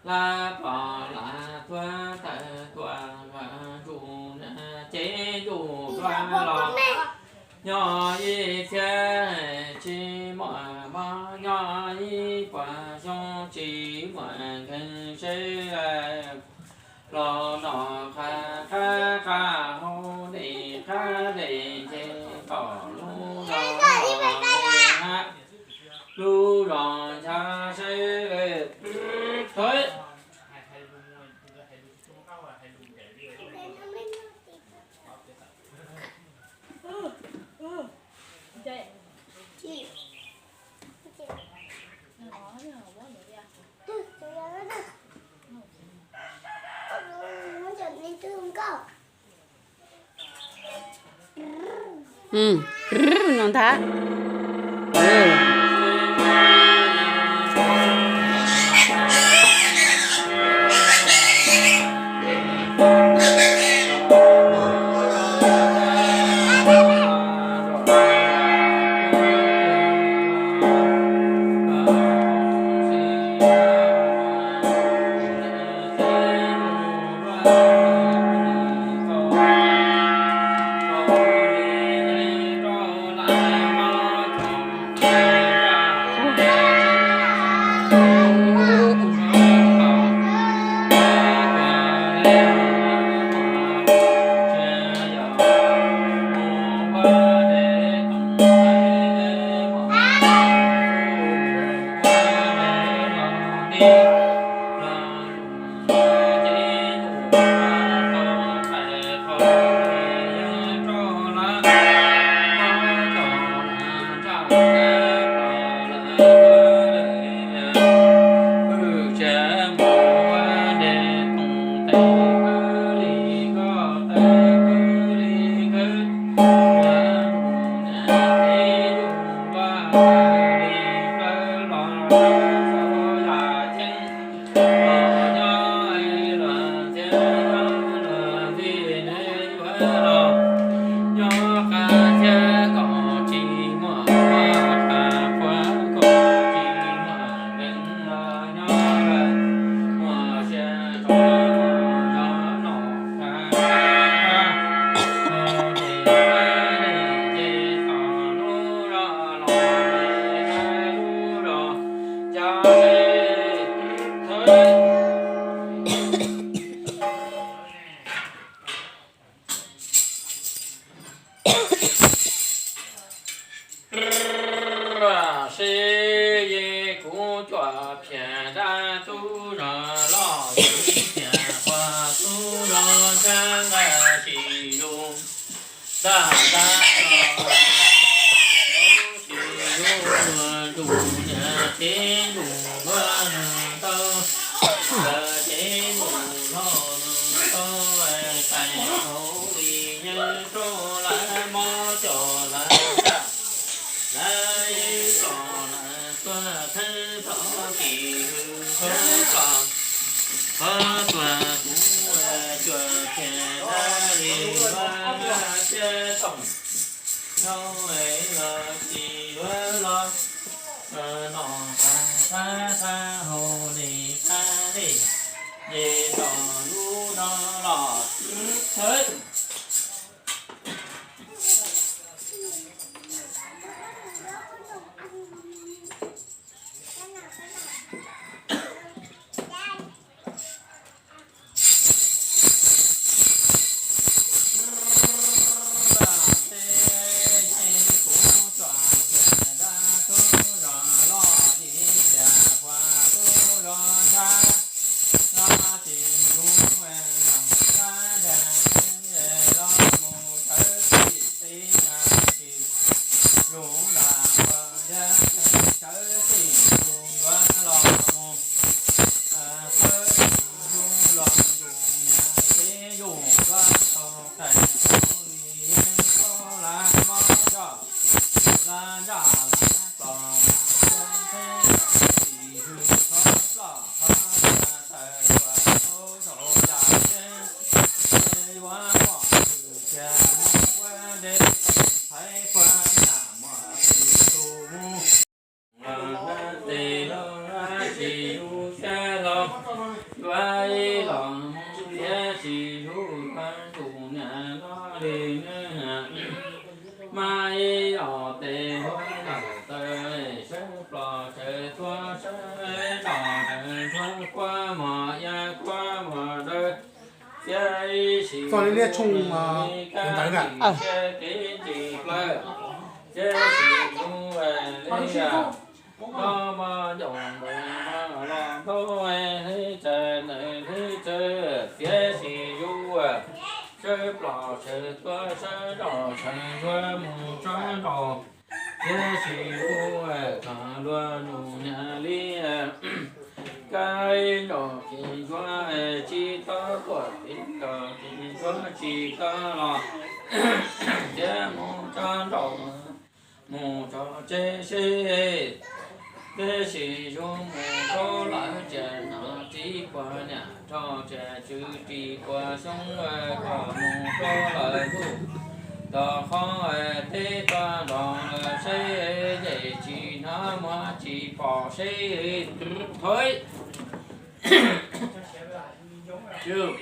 lab pos lab tuab tawg tuaj ntsuj cev ntuj tuaj los nyob ib txhiab tsis muaj mob, nyob ib puas xyoo tsis muaj nkeeg seb los no qab qab qab hauv dej qab dej nce tom lub zos, lub zos ncha seb thawj. No ntag. Seb yeej kuv cuam phiaj dab tub zos loj, kuv phiaj qhua tub zos ntshab nqaij tsis zoo, ntaj ntab los tsis zoo, ntuj niam cev ntuj luab nws tau, cev ntuj hlob nws tau, tais hauv li yeeb rau lawv mob coj lawv tag, lawv yeeb rau lawv tuag theeb tau, tim hwj tau tog, qhov tuag kuv cuam phiaj dab li luab thiab toom, nrau los tsis luab los, no qab qab qab hauv li qab dej, nce tom lub no los thawj. Tes los tsis ua siab los, Mas ib os tes huab ntawm taw, sawv plos sawv tuab sawv zos sawv ntsuab kuab mos iab kuab mos dawb, txiab ib sim Txog li liab tshooj, ntawd na. Txiab kev ntsis plawv, txiab sim hnub li los mos ncoos ntaus mos los ntaub, hlib tsaws ntaws hlib tsaws, txiab sim zus sawv plos sawv tuab sawv zos sawv ntsuab mus tsob nraud, txiab sim zus kom luag nus hniav li kab nraud, kis ntsuab tsis tau tuaj, kis nraud kis ntsuab tsis tau los, txiab mus tsob nraud mus tso tseg seb, txiab sim zus mus rau lawv tsev no, txiv quas niam rau tsev tswv ris quas xyoob kom mus rau lawv ntuj, tom qhov teb toj nrog lawv seb, yem tsis hnov muab tsis pom seb, thov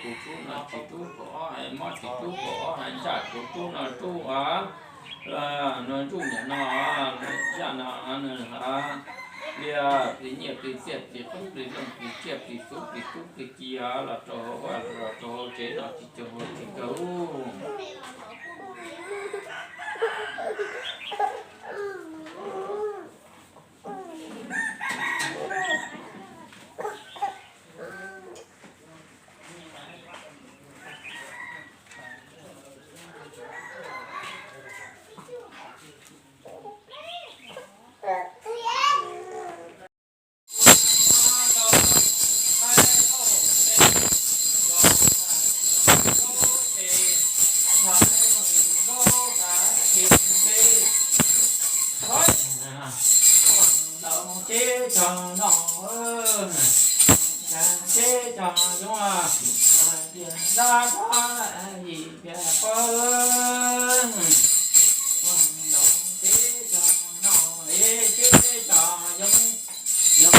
kuv tub no tsis tub kuv ob, mob tsis tub kuv ob, ntsaj kuv tub no tub, no ntsuj niam no, zaj no, liab plis nyiaj plis txiaj plis qoob plis loo plis tsiaj plis txhuv plis tub plis ci los rau hauv vaj los rau hauv tsev no tsis cuag hauv tsis kawg. Teb cog no, teb cog zoo, tias ntab txhob yim tias pab, teb cog no, teb cog zoo, zoo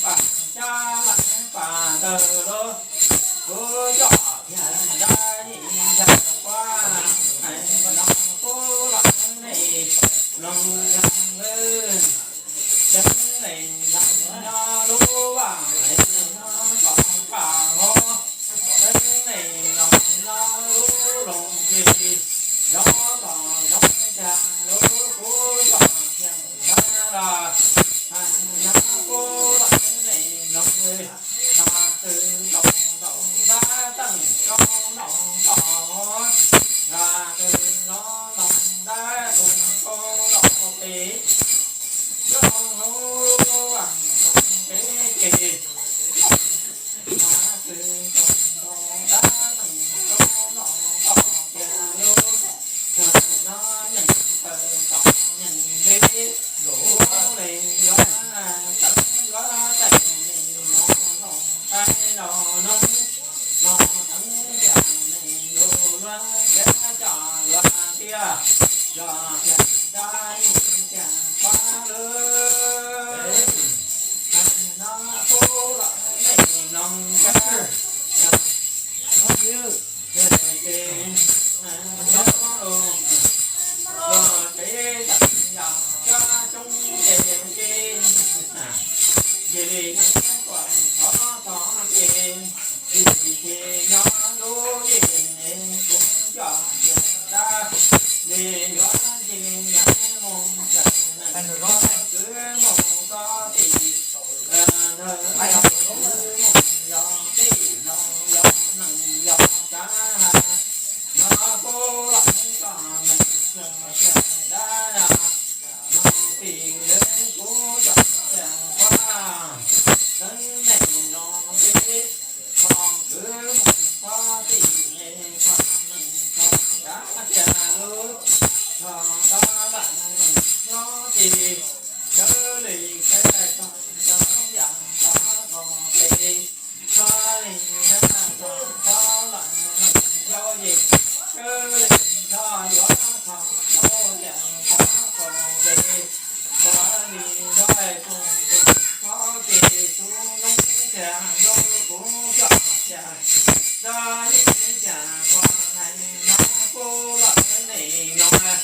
pam xyab lam pam ntawd los, kuv coj tias ntab yim tias pab, hais los kuv los nej mloog tias, teeb neeg los nyob lub vaj, nyob tom paj hov, teeb neeg los nyob lub loog tsis, nyob tom zoov tias lub kuv coj tias ntab los, nyob kuv los nej mloog, ntab twg los ntaus ntab teej, nyob ntaus ntaus, ntab twg los ntaus ntab tus kuv los pem, nyob hauv vaj hauv tsev ces, ntab twg los ntaus ntab teej, nyob ntaus ntaus tias lub, nyob nyeem taws tom nyeem npe, kuv li yuav teev yuav taij, nej mloog los ntaus ntaus taij los noog, los teev tias nej lub luag ntiav coj luag ntiav, yog tias ntab yim tias pab lawm, no kuv los nej mloog, ces nyob lub, los tsev yam coob ces ces, cia li teev tuaj thov thov ces, ces nyob lub yim kuv coj tias dab, li yuav cia li nyeem mus cas, kwv mus txog tim, ntawd yog kwv mus yog tij los yog neeg yog tsav, no kuv los txog neeg tias dab, no tim lawv kuv coj tias pab, teeb neeg los ces, txog kwv mus txog tim, txog neeg txog tsav tias lub, txog tsob vaj neeg nyob ces, sawv li sawv txog tsob yam txog qhov pem, txog li na txog tsob vaj neeg yau ces, sawv li txog yuav txog tsob yam txog qhov pem, txog li txog tus txhob ces tus noob tias lub kuv coj tias, txog li tias kuv hais no kuv los nej mloog,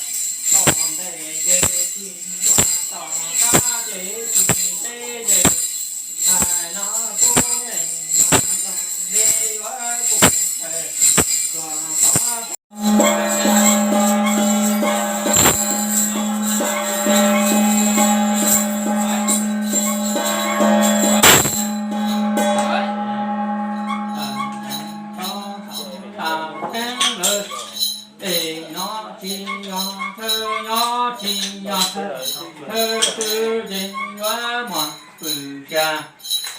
Tsis yog thawj thawj twb tsis yuav muaj pwm cas,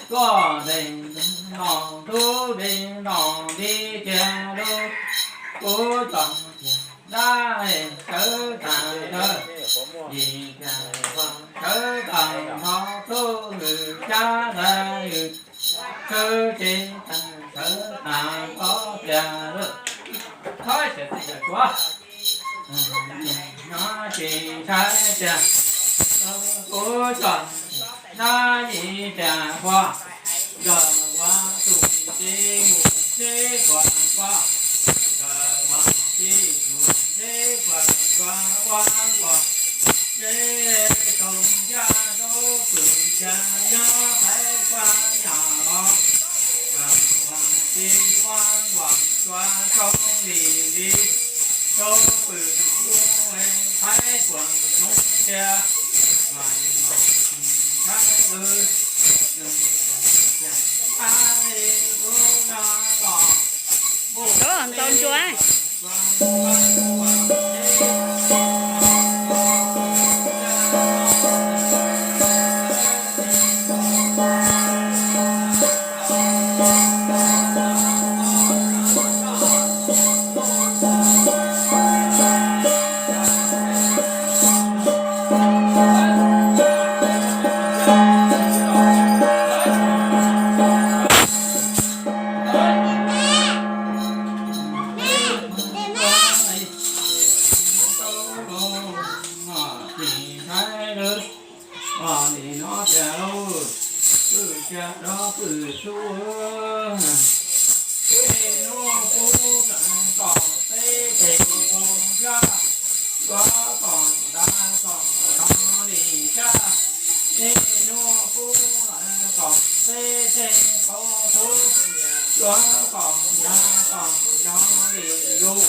koj ntes nto tub ntes nto li tiag lub, kuv txom tiag dab sawv tas lawm, yim tiag sawv tas nrho tub hwm cab ntawd, khwv tsis tag sawv tas nrho tiag lawm. Thov tsis txi yawm tuav, no tsis ntshai tiag, kuv txom dab yim tiag pog, yog ua tus tsis mus seb puas koj, yog ua tsis mus seb puas koj ua koj, seb tau ntiag rau pwm cas nyob Thaib Kuab yam los, ua tsis ua ua tua rau li li, rau pwm kuv Thaib Kuab coob tiag, ua ua tsis ntshai lawm, ua tsis ntshai lawm, kuv no los. Ntau ntsuav. Nim no tiag lauj, pwm tiag rov pwm tsuj, ib hnub pub lawm tom teb teg zoo zaj, yuav tom nrad tom nrad li zaj, ib hnub pub lawm tom teb teg tau tub, yuav tom nrad tom nrad li yus,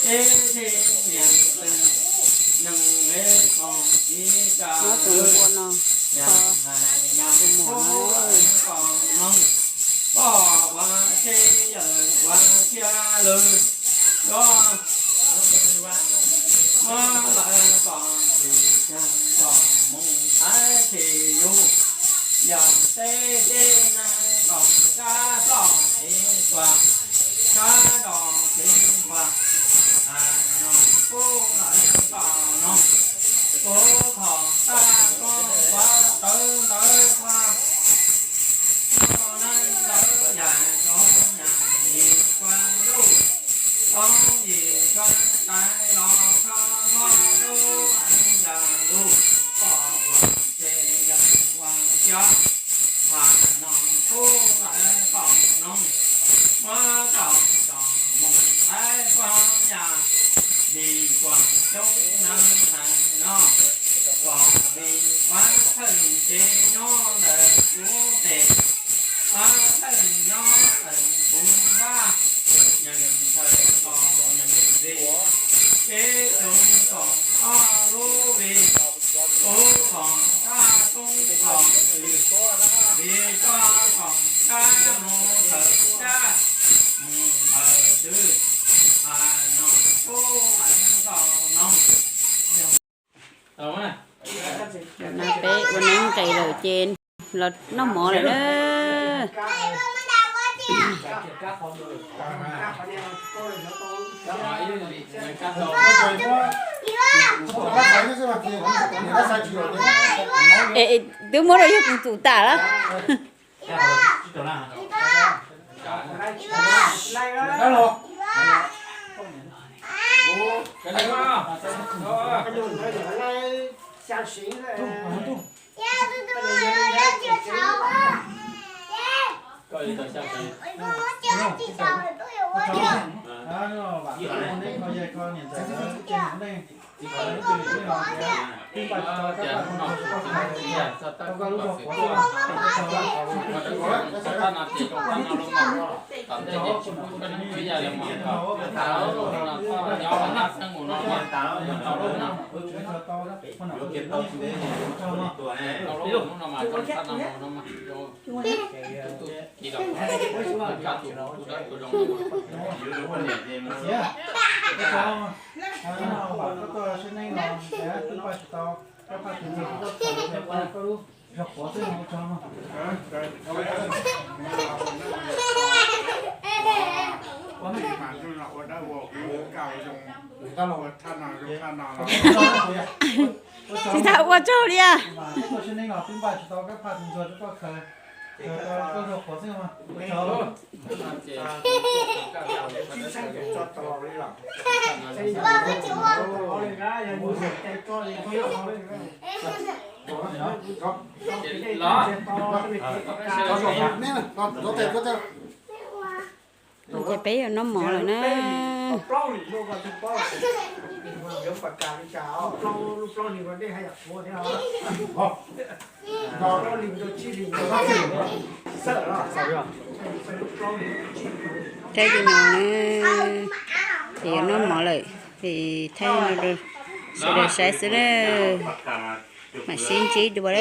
teb teg niam tsev neeg es kom tsis tas lawm. Yam hais yam pub lawm tom noog, pog ua tsheb yawm ua tsheb lawm, yuav muab lawm tom tsis tas tom mus Thaib tsis yus, yog teb teb neeg tom sab toj tsev tuag, sab nroj tsev tuag, no pub lawm tom noog, kuv thov tag koj ua tawv ntawv tag, noj neej ntawd yam zoo yam yim kua lub, toob yim kua tais los kho mob lub yam lus, pom ua tsev yam ua cov, ha no pub lawm tom noog, muab tsom tsom mus Thaib Kuab yam, vim kuas coob neeg hais no, pom vim kuab thawj tsev nyob ntawm kuv tes, kuab thawj nyob ntawm kuv npab, yeej ntshaw tos yeej ze, kev txoos koom ob lub vij, kuv koom dab koob koom tw, vim koj koom dab mus thawm dab, mus thawm tw, ha no pub lawm tom noog. Ntawm no peb ua neeb nqis lawm ces los noj mov lawm na. Es twb muab rau yawg Koos Txum tas lawm. Sib neej los twb pab tsis tau, koj pab tsis tau, koj lub zog quav xwb no ua tsaug no. Tsis tas ua tsaug li. Koj sib neej los twb pab tsis tau, koj pab tsis tau, koj khaws, koj zog quav xwb no ua tsaug. Ces peb yuav noj mov lawm na. Thaij li no na, ces yuav noj mov lawm, ces thaij rau sawv daws saib xwb na. Mam sib ntsib dua.